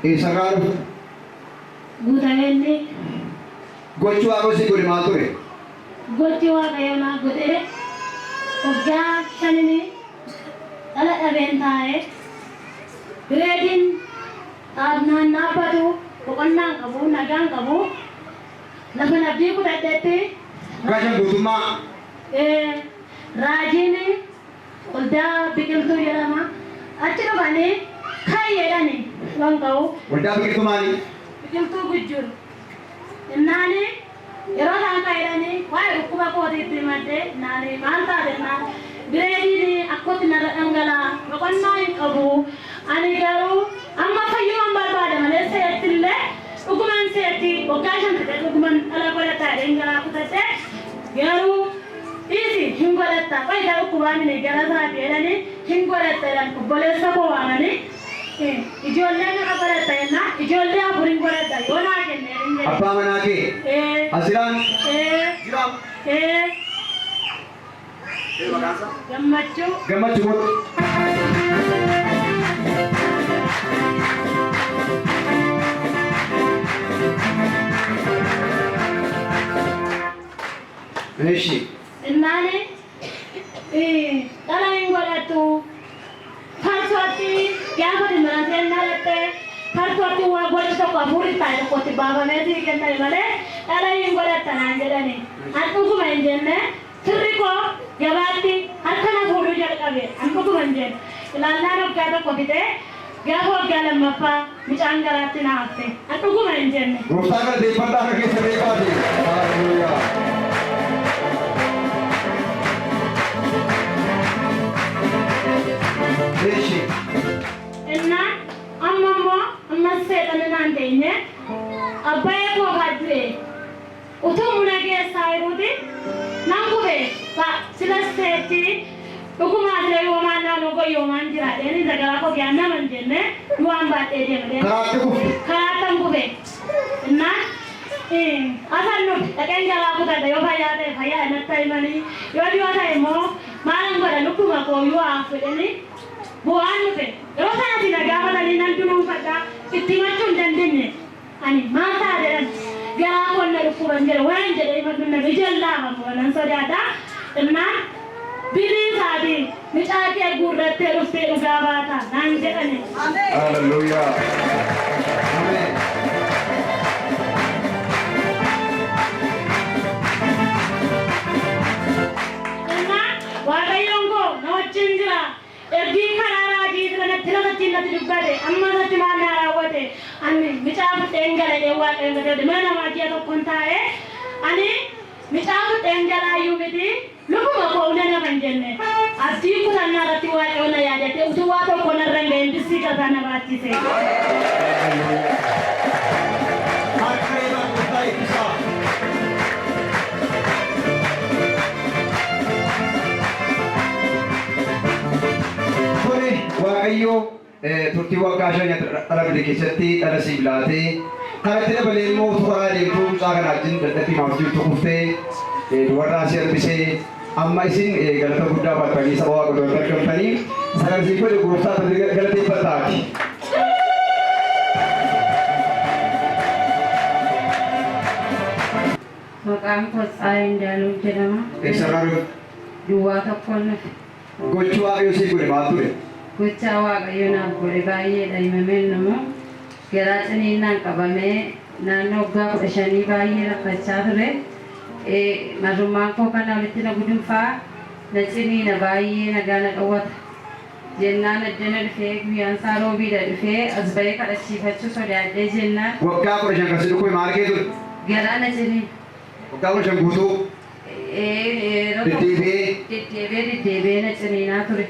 Eessarraa dhufte? Guutameenni. Gochi Waaqayyo sii godhe maal ture? Gochi Waaqayyo naa godhe waggaa shanini dhala dhabeen taa'e. Bireediin dhaabnaan dhaabbatu, boqonnaa hin qabu, nagaa hin qabu. Lafan abdii kutadhetti. Waggaa 5 guutummaa. Ee, raajiin Waldaa Biqiltuu jedhama. Achi dhufanii ka'i jedhani wan ka'u. Waldaa Biqiltuu maali? Biqiltuu Gujjur. Jennaani yeroo isaan ka'i jedhani waa'ee dhukkuba kootii itti himadhe. Jennaani maal taate jennaan bireediin akkotti narra dhangala'a boqonnaa hin qabu. Ani garuu amma fayyuman barbaada malee seettillee dhuguman seetti waggaa 5 fixee dhuguman dhala godhadha jedheen garaa kutadhe garuu Dhiisi hin godhatta qoyi ka dhukkubaa mini gara isaati jedhani hin godhatta jedhan obboleessa koo waamani ijoollee meeqa godhatta jennaan ijoollee afurin godhadha yoo naa kenne jedhin jedhe. Abbaa manaa kee Ee. as jiraan? Ee. Jiraam? Ee. Ee maqaan isaa? Gammachuu. Gammachuu kottu. Eshi. Innaani dhala hin godhattu. Farsootti gaafa dimarateen dhalatte farsootti waa gochi tokko hafuurri taa'e tokko itti baafamee sii kenname malee dhala hin godhatta naan jedhani. An dhuguma hin jenne firri koo gabaatti harka na fuudhuu jalqabe. An dhuguma hin jenne. Ilaallaan waggaa tokko fixee gaafa waggaa lammaffaa mucaan garaatti na hafte. An dhuguma hin jenne. Gooftaa galateeffadhaa harka keessa beekaati. Haaleluyyaa. Eshi. Innaan amma immoo ammas seexanni naan teenye abbayee koo kaa du'e Utuu buna geessaa jiruuti nan kufe silas seetti dhugumaa sila yoomaan naanoo koo yoomaan jira jedheen isa garaa koo kiyaa nama hin jenne du'aan baadhee deema jedheen Karaatti kufte. Karaattan kufe innaan asan dhufe dhaqeen garaa kutadha yoo fayyaa ta'e fayyaa natti himanii yoo du'a ta'e immoo maalan godha lubbuma koo yoo haaf jedhanii bu'aan dhufe yeroo sanatti na gaafatanii nan dunuunfadha itti himachuu hin dandeenye. Ani maal ta'a jedhan garaa koon na dhukkuban jedhe waan jedhee himadhu hin dhabe ija laafa moo nan sodaadha innaan bilii isaati micaa kee guurrattee dhuftee dhugaa baata naan jedhani. Hallelujah. Amen. Innaan Waaqayyoon koo na wajjin jira. Ergii karaa raajii sila natti lafachiin natti dubbate amma isatti maal naa raawwate ani micaa fudheen gala jedheen waaqayyoon gateedhe mana namaa ji'a tokkon taa'e ani micaa fudheen galaayyuu miti lubbuma koo una nafa hin jenne abdii kutannaa irratti waaqayyoon na yaadate utuu waa tokko narra hin gahin bissii gataa na baachise. Harka reebaa gooftaa eebbisaa. Tole, Waaqayyo turtii waggaa shanii ati dhala fide keessatti dhala siif laatee, kanatti dabalee immoo utuu karaa deemtuu mucaa kana wajjin dadhabbii maaf jirtu kuftee dubarraa si hambisee amma isin galata guddaa battanii saba Waaqa duratti argamtanii isa kana siif godhe gooftaa galateeffattaati. Maqaan koo Tsahaay Indaaluu jedhama. Eessarraa dhufte? Duwwaa tokkoon dhufe. Gochi Waaqayyo siif godhe maal ture? Gochaa Waaqayyo naaf godhe baay'eedha himamee hin dhumu. Garaa ciniinnaan qabamee naannoo waggaa 15 baay'ee rakkachaa ture. Marrummaan koo kana olitti na gudunfaa, na ciniina baay'ee nagaa na dhowwata. Jennaan addana dhufee guyyaan isaa roobiidha dhufee as bahee kadhachiifachuu sodaadhee jennaan. Waggaa 15 kan si dhukkube maal kee ture? Garaa na ciniine. Waggaa 15 guutuu? Ee yeroo tokko Deddeebi'ee? Deddeebi'ee deddeebi'ee na ciniinaa ture.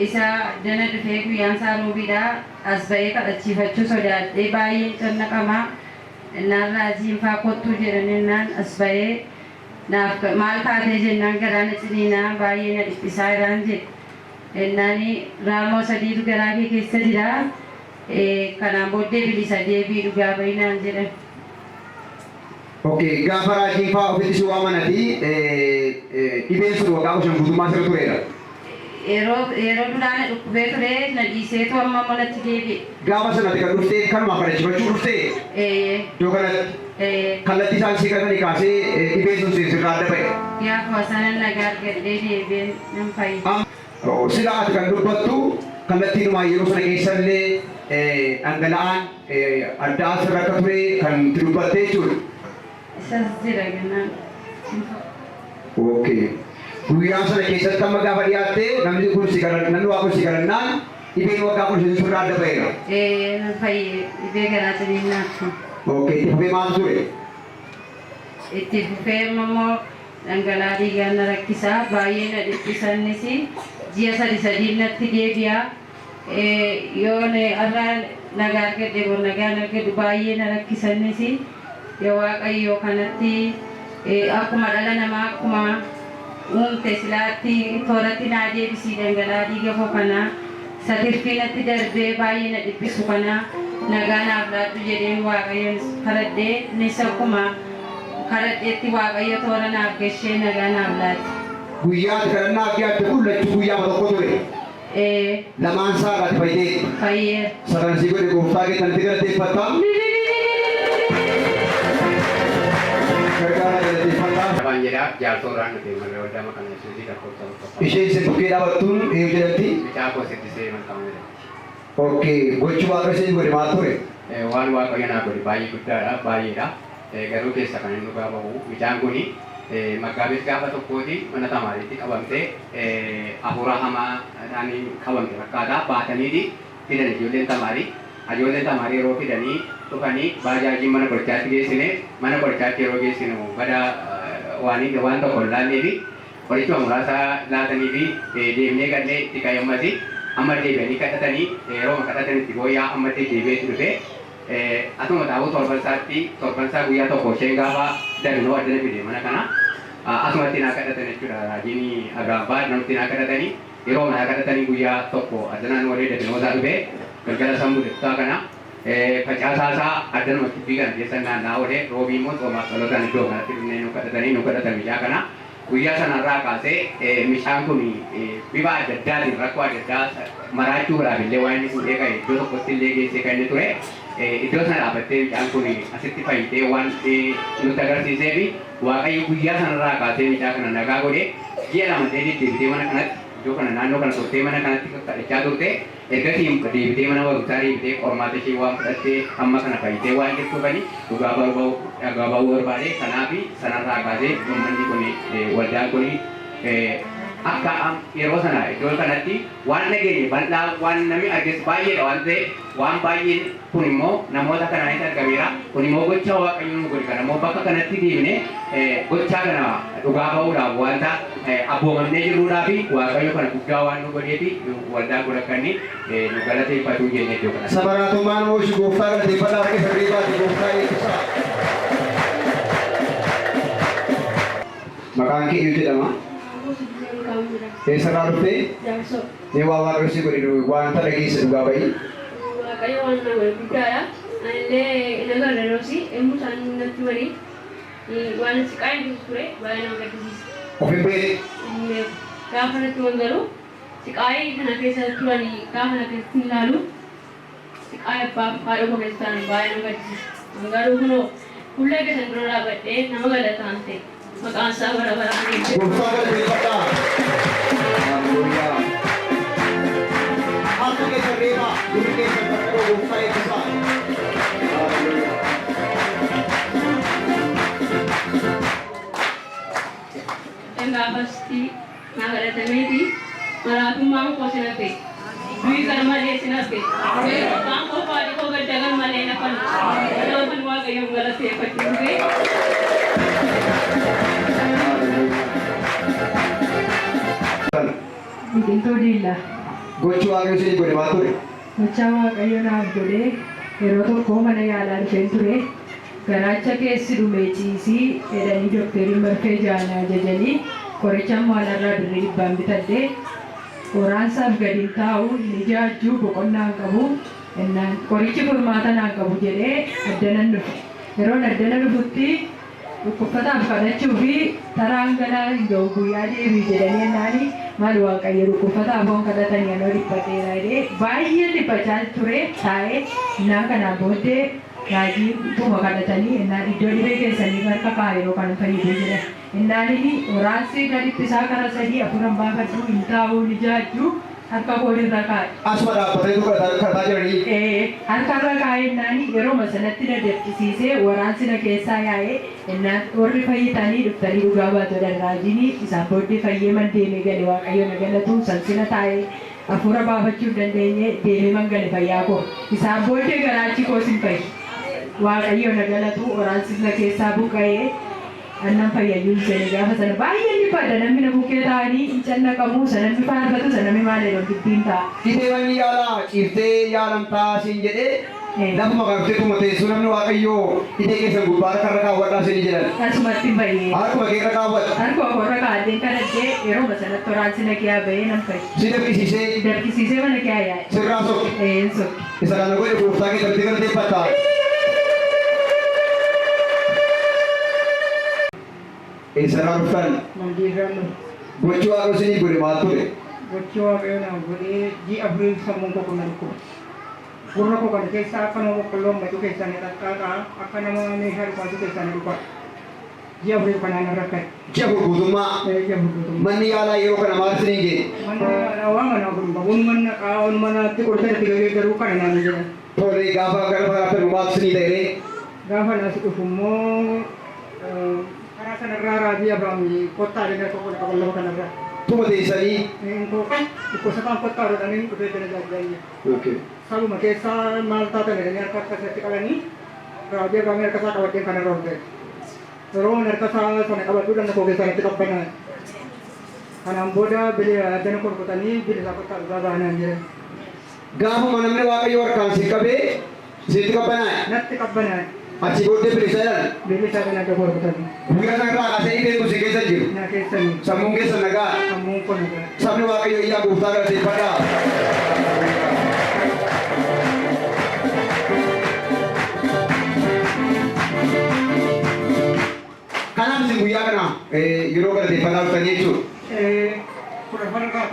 Isa addana dhufee guyyaan isaa roobiidha as bahee kadhachiifachuu sodaadhee baay'een cannaqama. Innaan raajiin faa kottuu jedhan jennaan as bahee Naaf maal taatee jennaan garaa na ciniinaa baay'ee na dhiphisaa jiraan jedhe. Jennaani raammoo sadiitu garaa kee keessa jira kanaan booddee bilisa deebi'i dhugaa ba'i naan jedhan. Ok gaafa raajiin faa ofitti si waaman ati dhibeen sun waggaa 15 guutummaa sirra tureera. Yeroo duraa na dhukkubee ture na dhiiseetu amma manatti deebi'e. Gaafa sanatti kan dhuftee kanuma kadhachifachuu dhuftee Ee, iddoo kanatti ee, kallattii isaan sii kadhatanii kaasee dhibeen sun sirraa adda ba'e. Gaafa sana nagaa argadhee deebi'een nan fayye. Sila ati kan dubbattu kallattiinumaan yeroo sana keessallee dhangala'aan adda asirra akka ture kan itti dubbatte jechuudha. Isas jira gannaan. Okay. Guyyaa sana keessatti amma gaafa dhiyaatte namni kun si kadhan namni waa kun si kadhannaan dhibeen waggaa kun sirraa adda ba'eera. Ee, nan fayye dhibee garaa ciniinnaatu. Okay. Itti fufee maaltu ture? Itti fufee immoo dhangala'aa dhiigaa na rakkisaa baay'ee na dhiphisannis ji'a sadi sadiin natti deebi'a. Yoo har'a nagaa argadhe bor nagaan argadhu baay'ee na rakkisannis yoo Waaqayyo kanatti akkuma dhala namaa akkuma uumte silaatti tooratti naa deebisii dhangala'aa dhiiga koo kanaa satirfii natti darbee baay'ee na dhiphisu kana nagaa naaf laadhu jedheen Waaqayyoon kadhadhee innis akkuma kadhadheetti Waaqayyo toora naaf gashee nagaa naaf laate. Guyyaa ati kadhannaaf dhiyaatte kun lachuu guyyaa tokko ture. Ee, Lamaan isaa irraati fayyitee. Fayyeera. Sadan sii godhe gooftaa kee kanatti galateeffatta. Gargaara galateeffadhaa. Afaan jedhaa jaarsoo irraan dhufe malee waldaa maqaan Yesuusii lakkoofsa tokkoffaa. Isheen isin bukkee dhaabattuun eenyu jedhamti? Mucaa koo siddisee malkamu jedhamti. Okay. Gochi Waaqayyo isin godhe maal ture? Waan Waaqayyo naa godhe baay'ee guddaadha baay'eedha. Garuu keessa kan inni dhugaa bahu mucaan kuni Maggaabeet gaafa tokkooti mana tamaariitti qabamtee hafuura hamaadhaan qabamte fakkaata baataniiti fidan ijoolleen tamaarii. Ijoolleen tamaarii yeroo fidanii dhufanii baajaajiin mana qorichaatti geessine mana qorichaatti yeroo geessinu bada waan waan tokko hin laanneefi qorichuma muraasa laatanii fi deemnee gallee itti ka'e ammasi amma deebi'anii kadhatanii yeroo kadhatan itti booyyaa amma deebi'eetti dhufe atuma taa'uu torban isaa guyyaa tokko isheen gaafa daminoo addana fide mana kana asumatti naa kadhatan jechuudha raajiin Abrahaam namatti naa kadhatanii yeroo naa kadhatanii guyyaa tokko addanaan warree daminoo isaa dhufe galgala sammuu kutaa kana facaasaa isaa addanuma kibbii kana keessa naanna'aa oolee roobii immoo xoomaa dhalootaan iddoo kanatti dhufnee nu kadhatanii nu kadhatan mucaa kana guyyaa sanarraa kaasee mucaan kun bifa adda addaatiin rakkoo adda addaa maraachuudhaaf illee waan inni fuudhee ka'e iddoo tokkotti illee geessee kan inni ture iddoo sana dhaabbattee mucaan kun asitti fayyitee waan nutti agarsiisee fi Waaqayyo guyyaa sanarraa kaasee mucaa kana nagaa godhee ji'a lama ta'ee deddeebitee mana kanatti iddoo kana naannoo kana turtee mana kanatti kadhachaa turte ergasii deebitee mana barumsaa deebitee qormaata ishee waan fudhattee hamma kana fayyitee waan jirtuufani dhugaa ba'uu barbaade kanaaf sanarraa kaasee uummanni kun waldaan kun akka yeroo sana iddoo kanatti waan nageenye bal'aa waan namni arges baay'eedha waan ta'eef waan baay'een kun immoo namoota kanaanis argameera kun immoo gocha Waaqayyoon nu godhe kana immoo bakka kanatti deemnee gochaa kana dhugaa ba'uudhaaf wanta abboomamnee jirruudhaa fi Waaqayyo kana guddaa waan nu godheefi waldaa kun akka inni nu galateeffatu jennee iddoo kanatti. Sabaraatummaan oomishu gooftaa galateeffadhaa harka sirrii baate gooftaa eebbisaa. Maqaan kee eenyu jedhama? Eessarraa dhuftee? Jaarsoo. Mee waa Waaqayyo si godhe wanta dhageesse dhugaa ba'i. Waaqayyo waan na godhe guddaadha. Anillee nagaa daroosi yommuu isaan natti marii waan siqaa hin ture baay'ee nama gaddisiisa. Of hin beekne. Hin beeku. Gaafa natti himan garuu siqaayii kana keessa turanii gaafa na keessatti ilaalu siqaayii abbaa fi haadha koo keessa turan baay'ee nama gaddisiisa. Garuu kunoo fuula keessan dura dhaabadhee nama galataan ta'e maqaan isaa bara baraan eebbifamu. Gooftaa galateeffadhaa. Haleluuyaa. Harka keessan reebaa, gurri keessan qaqqaboo gooftaa eebbisaa. Haleluuyaa. Gaafasti naa kadhatameeti maraatummaan koo sin hafe. Du'i gar malee sin hafe. Abbaan koo fi haadhi koo gadda gar malee nafan. Kanaafan Waaqayyoon galateeffachuu dhufe. Biqiltuu Diillaa. Gochi Waaqayyo isinii godhe maal ture? Gochaa Waaqayyo naaf godhee yeroo tokko mana yaalaa dhufeen ture. Garaacha keessi dhumee ciisii jedhanii dookteriin marfee jaana ajajanii qoricha immoo alarraa birrii 100 bitadhee waraansaaf gadi hin taa'u hin ijaajjuu boqonnaa hin qabu innaan qorichi furmaata naan qabu jedhee addanan dhufe. Yeroon addana dhufutti Dhukkubsataaf kadhachuu fi taraan galaa hin ga'u guyyaa deebii jedhanii ennaani maal Waaqayyo dhukkubsataaf foon kadhatanii anoo dhiphadheera jedhee baay'ee dhiphachaa ture taa'ee innaan kanaan booddee raajii tuma kadhatanii innaan iddoo dhibee keessanii harka kaa'e yeroo kana fayyaduu jedhan. Innaan inni waraansi na dhiphisaa kara sadii afuran baafadhu hin taa'u ni jaajju harka koo irra kaa'e. Asuma dhaabbatanii kadhataa jiranii. Harka irra kaa'e innaan yeroo sanatti na dafqisiisee waraansi na keessaa yaa'ee innaan warri fayyitanii dhuftanii dhugaa baatodhan raajiin isaan booddee fayyee man deemee gale Waaqayyo na galatu sansina taa'ee hafuura baafachuu hin dandeenye deemee man gale fayyaa koo isaan booddee garaachi koos hin fayyi Waaqayyo na galatu waraansi na keessaa buqqa'ee annan fayyayyuu hin seene gaafa sana baay'ee ni fadha namni na bukkee taa'anii hin cannaqamu sanamni faarfatu sanamni maal jedhu dubbiin ta'a. Dhibee manni yaalaa ciiftee yaalamtaa siin jedhee lafuma qabdee tuma teessuu namni Waaqayyoo dhibee keessan gubbaa harka irra kaawwadhaa siin jedhan. Asumatti hin fayyee. Harkuma kee irra kaawwadha. Harkuma koo irra kaa'adheen kadhadhee yeroo sanatti waraansi na kiyaa ba'ee nan fayye. Si dafqisiisee. Dafqisiisee mana kiyaa yaa'e. Sirraa sokke. Een sokke. Isa kana godhe gooftaa kee darbee galateeffatta. Eessarraa dhuftan? Mandiirraan dhufe. Gochi Waaqayyo isinii godhe maal ture? Gochi Waaqayyo naaf godhee ji'a afuriif sammuun koo kun na dhukkuba. Gurra koo kana keessa akka nama boqqolloon bacuu keessaa na qaqqaaqa, akka nama meeshaa dhukaasu keessaa na dhukaa. Ji'a afuriif kanaan na rakkate. Ji'a afur guutummaa. Ji'a afur guutummaa. Manni yaalaa yeroo kana maal isiniin jedhe? Manni yaalaa waa mana kun qabu. Mana qaa'oon manatti qoricha itti garuu kana naan jedhan. Tole gaafa gara fagaattan maaltu isinii ta'e ree? Gaafa nas dhufu immoo karaa sanarraa raajii Abrahaam kottaa jedhee tokko qaban lafa kanarraa. Tuma teessanii. Dhukkubsataan kottaa jedhanii dhufee jala jaajjaayye. Sabuma keessaa maal taatan jedhanii harka akkasatti qabanii raajii Abrahaam harka isaa qabadheen kanarra ol ga'e. Yeroo harka isaa sana qabadhu dhanna koo keessaa natti qabbanaa'e. Kanaan booda dana korkotanii bilisaa kottaa dhugaa baanaan jedhan. Gaafuma namni Waaqayyo harkaan si qabee sitti qabbanaa'e. Natti qabbanaa'e. Achi booddee bilisa jedhan. Bilisa kana adda korkotanii. Guyyaa sana irraa kaasee dhibeen kun si keessa jiru. Na keessa jiru. Sammuun keessa nagaa. Sammuun koo nagaa. Sabni Waaqayyo iyyaa gooftaa galateeffadhaa. Kanaaf isin guyyaa kana yeroo galateeffannaa dhuftanii jechuudha. Kudha irraa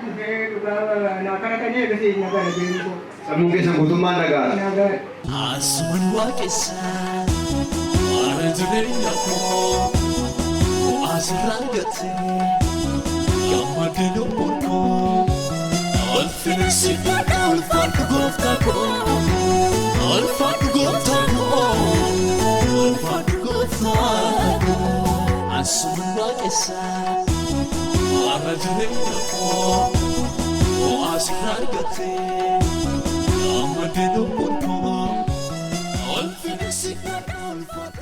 dhufee dhugaa naa kadhatanii eegasii nagaa deemuu koo. Sammuun keessan guutummaan nagaa. Nagaa. Asuman waaqessa haala jireenya koo bu'aa sirraa argate gammadee lubbuun koo ulfina siif godha ulfaadhu gooftaa koo ulfaadhu gooftaa koo ulfaadhu gooftaa koo asuman waaqessa haala jireenya koo bu'aa sirraa argate gammadee lubbuun koo ulfina siif godha ulfaadhu.